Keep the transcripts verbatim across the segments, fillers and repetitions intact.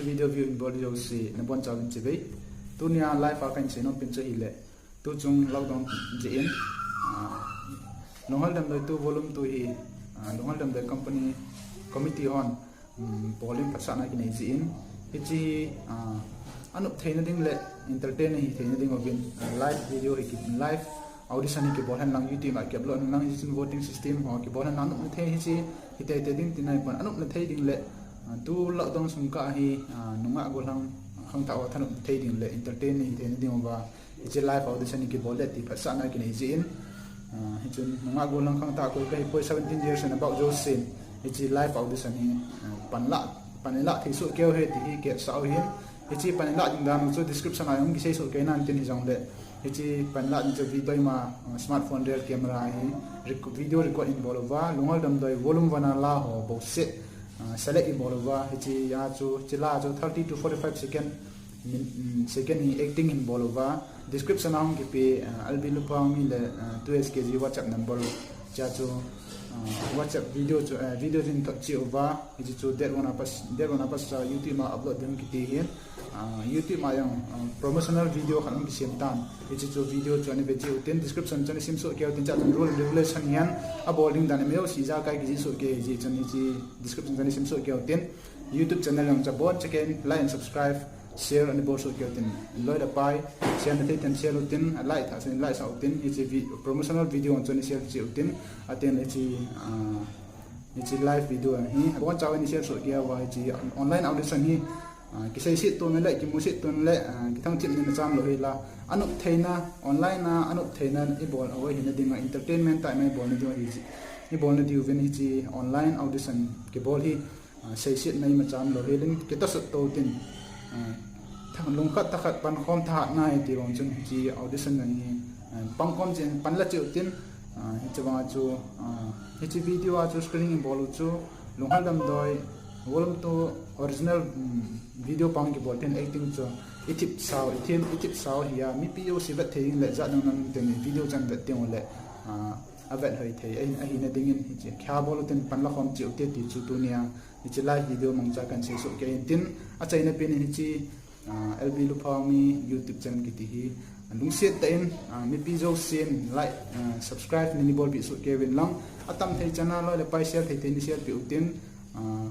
Video view in bol jouse nabonchauvin chibai. Tunia live a kahin seinom pen chu ahile, tuchung lockdown jeh in, ah, Lunghel Damdoi two volume two hi, ah, Lunghel Damdoi company committee hon, um, bol in phatsahna kinei jeh in, hiche, ah, anop theina ding le entertain hi theina ding uvin, ah, live video hi ki live audition hi kibol hen lang, YouTube a ki upload hen lang, hichun voting system ho kibol hen lang, anopna thei hiche, hitei tei ding tina hi pon, anopna thei ding le, ah, tu lockdown sung kah hi, ah, nungah gollhang khangthah ho thanop thei ding le entertain hi theina ding uva, hiche live audition hi kibol le ti phatsahna kinei jeh in, ah, hichun nungah gollhang khangthah koi kahi poi, seventeen years and above jousen, hiche live audition hi, ah, panla, pan ilah thei soh keu ahi ti hi kihetsah u ahin, hiche pan ilah ding dan u chu description a jong kisei soh kei nan tin hijongle, hiche pan ilah ding chu video ima, ah, smartphone rear camera hi rec-, video record in bol uva, Lunghel Damdoi volume one a la ho bouseh, ah, select in bol uva, hiche a chu, hiche la chu thirty to forty-five second, min-, mm, second hi acting in bol uva, description a hung kipe, ah, L B Luphaomi le, ah, two S K G WhatsApp number, hichea chu, ah, WhatsApp video chu, eh, video chu in thot cheh uva, hiche chu date one a pas, date one a pas, ah, YouTube a upload ding kiti ahin, ah, YouTube a jong, ah, promotional video khat hung kisem tan, hiche chu video chu ana ve cheh utin, description chu ana sim soh kei utin, hichea chun rule and regulation hihen, abol ding dan imajouse ijakai kijih soh kei jeh chun hiche description chu ana sim soh kei utin, YouTube channel jong chu abonchauvin like and subscribe, share ana bol soh kei utin, loi le pai, share na thei ten share utin, like thah sah in like sah utin, hiche vi-, promotional video chu ana share cheh utin, atin hiche, ah, hiche live video hi abonchauvin share soh kei uva, hiche online audition hi, ah, kiseiset tona le, kimuset tona le, ah, kithangthip na imacha lou hela, anop theina, online a anop theina ibol u ahina dinga entertainment tah ima ibol na diu ahi, ibol na diuvin hiche online audition kibol hi, ah, seiset na imacha lou helin kitasot to utin, ah, tha-, lungkhat thakhat pankhom thahatna hi ti bang chun hiche audition na hi, ah, pangkhom cheh in panla cheh utin, ah, hiche banga chu, ah, hiche video a chu screening ibol u chu Lunghel Damdoi volume two original, um, video pang kibol ten acting chu ithip sao, ithim, ithip sao ahi a, mipi jouse vet thei ding le jat dang dang ten video chan vet teng ule, ah, avet hoi thei ahi, ahina dingin hiche kha bol utin panla khom cheh ute ti chu tunia hiche live video mangcha kahin sei soh kei in tin, achaina pen in hiche, ah, L B Luphaomi YouTube channel kiti hi, ah, lungset tah in, ah, mipi jousen like, ah, subscribe neina bolpeh soh kei uvin lang, atam thei chan a loi le pai share thei thei neina share peh utin, ah,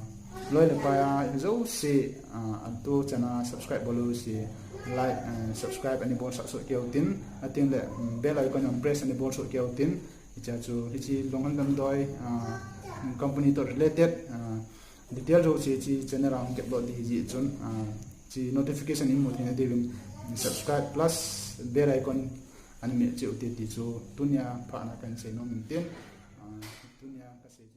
loi le pai a jouse, ah, atu chan a subscribe bol jouse like, ah, subscribe ana bolsah soh kei utin, atin le, um, bell icon jong press ana bol soh kei utin, hichea chu hiche Lunghel Damdoi, ah, company toh related, ah, detail jouse hiche channel a hung ki upload ding ahi jeh chun, ah, hiche notification imu theina diuvin subscribe plus bell icon ana meh cheh ute ti chu tunia phatna kahin seinom in tin, ah, tunia kasei